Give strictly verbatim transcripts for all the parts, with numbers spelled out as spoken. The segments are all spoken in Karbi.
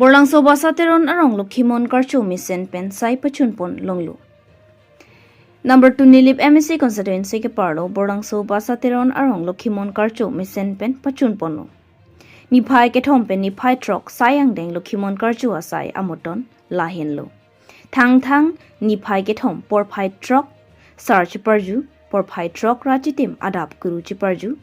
Borlangso Basa Teron arong Lokhimon karcho mesen pen sai pachun pon longlo. Number two Nilip M A C constituency keparlo Borlangso Basa Teron arong Lokhimon karcho mesen pen pachun ponlo. Niphai kethom pen niphai throk sai angdeng Lokhimon karcho asai amoton lahenlo. Thangthang niphai kethom porphai throk sar chiparju, porphai throk ra chitim adap kuru chiparju,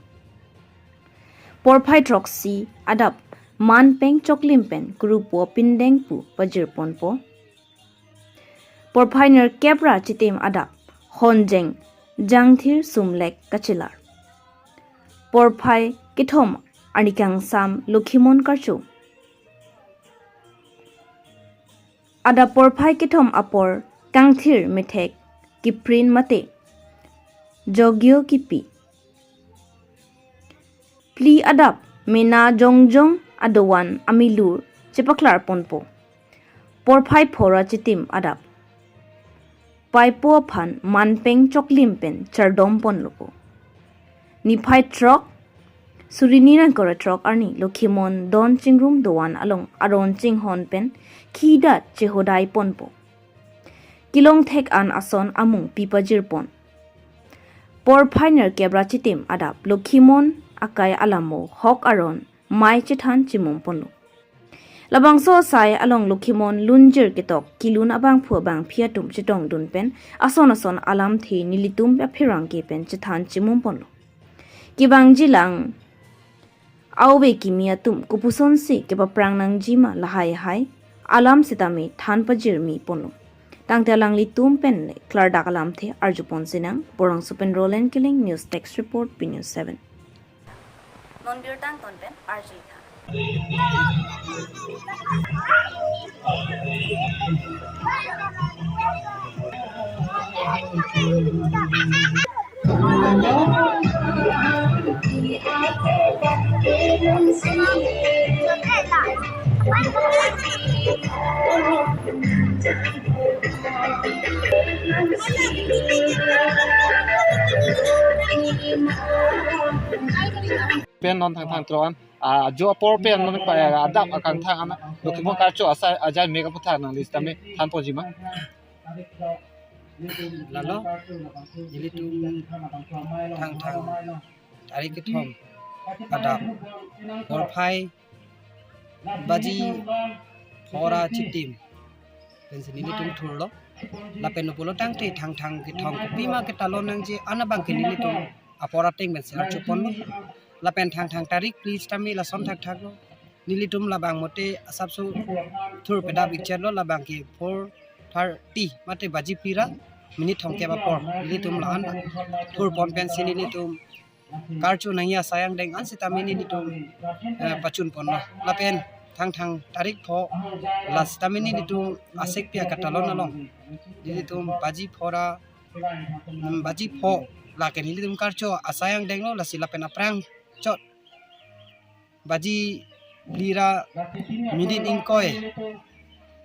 porphai throksi adap manpeng choklim pen kuru po pindeng pu pajir ponpo. Porphai nerkep ra chitim adap honjeng jangthir sumlek kachelar. Porphai kethom arni kangsam Lokhimon karcho. Adap porphai kethom apor kangthir methek kiprin mate jogio kipi. Phli adap mena jongjong adovan amilur chepaklar ponpo. Porphai pho ra chitim adap paipo aphan manpeng choklim pen chardom ponlopo. Niphai throk suri hini ra ingkoi ra throk arni Lokhimon don chingrum dovan along aron chinghon pen khidat chehodai ponpo. Kelong thek an ason amung pi pajir pon. Porphai nerkep ra chitim adap Lokhimon akai alamo hok aron mei chethan chimum ponlo. Labangso asai along Lokhimon lunjir ketok kelun abangphu abangphi atum chetongdun pen ason ason alamthe nelitum apherangke pen chethan chimum ponlo. Kevangji lang aove kimi atum kopusonsi kepaprang nangji ma lahai hai alam sitame than pajirmi ponlo. Tangte alanglitum pen le klardak alamthe arju ponsinang. Borlangso pen Roland Killing, News Desk Report, B News seven. Non birta angton pen arju tha. Pen non Thangthang throk an, ah, jo apor pen non pa, ah, adap akangthang an Lokhimon karcho asai ajai mek aphuthak nangli sitame than ponji ma? Lalo, nelitum Thangthang tarik kethom adap porphai baji pho ra chitim pensi nelitum thurlo. Lapen pulo tangte Thangthang kethom kopima ketalon nangji an abangke nelitum apor ateng pensi arju ponlo. Lapen Thangthang tarik phli sitame lason thakthaklo. Nelitum labang mote asapso thur pedap ikcherlo, labangke four thirty mate baji phli ra minute thomkep apor nelitum la-an thur pon pensi nelitum karcho nangji asai angdeng an sitame nelitum, eh, pachun ponlo. Lapen Thangthang tarik pho la sitame nelitum asek pia katalon along nelitum baji pho ra, mm, baji pho lake nelitum karcho asai angdenglo, lasi lapen aphrang chot baji phli ra minute ingkoi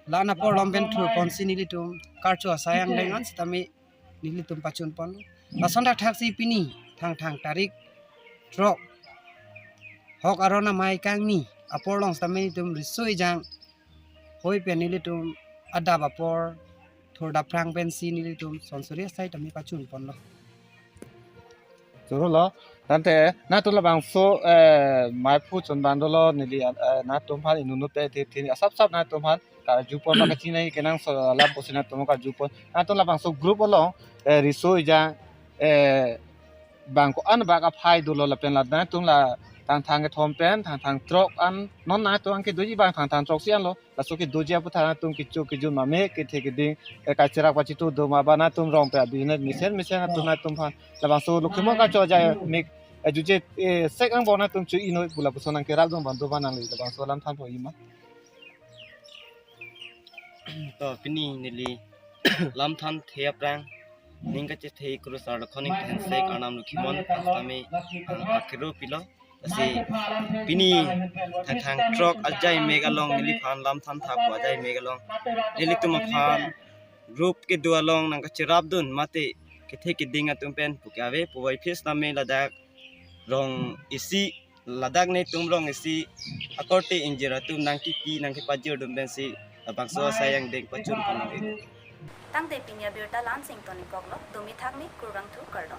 la-an apor along pen thur ponsi nelitum karcho asai angdeng an sitame nelitum pachun pon. Lason thakthaksi pini Thangthang tarik throk hok aron amei kangni apor along sitame nelitum riso ejang hoi pen nelitum adap apor thur daphrang pensi nelitum son suri asai tame pachun ponlo. Choro lo. Tangte nangtum labangso, eh, maiphu chonbang dolo neli, eh, nangtum aphan inut inut te te asap asap nangtum aphan karju pon, ba kachinei kenangsot alam pusi nangtum karju pon. Nangtum labangso group along, eh, riso ejang, eh, bang ko-an bak aphai dolo lapen la nangtum la Thangthang kethom pen Thangthang throk an non nangtum anke doji bang Thangthang throksi anlo. Laso kedoji aphuthak nangtum kecho kejun mame kethe keding, eh, kacherap kachitu do ma ba nangtum rong pen business mesen mesen nangtum nangtum aphan labangso Lokhimon karcho ajai mek, eh, juje, eh, sek angbong nangtum cho-i noi pu lapuson nangkerap dun bang do ba nangli labangso alam than ponji ma? To pini neli lam than the aphrang ning kachethe kurusar Lokhoning Thensek Arnam Lokhimon sitame, ah, akero pilo. Lasi pini Thangthang throk ajai mek along neliphan lam than tha pu ajai mek along nelitum aphan group kedo along nangkacherap dun mate kethe keding atum pen puke ave pu vai phis tame ladak rong isi Ladak netum along isi akorte ingjir atum nangkepi nangkepajir atum pensi labangso asai angdeng pachun pon nang-ik. Tangte pini abirta la-ansi ington-ik koklo, domi thakmi, kurvangthu, kardom.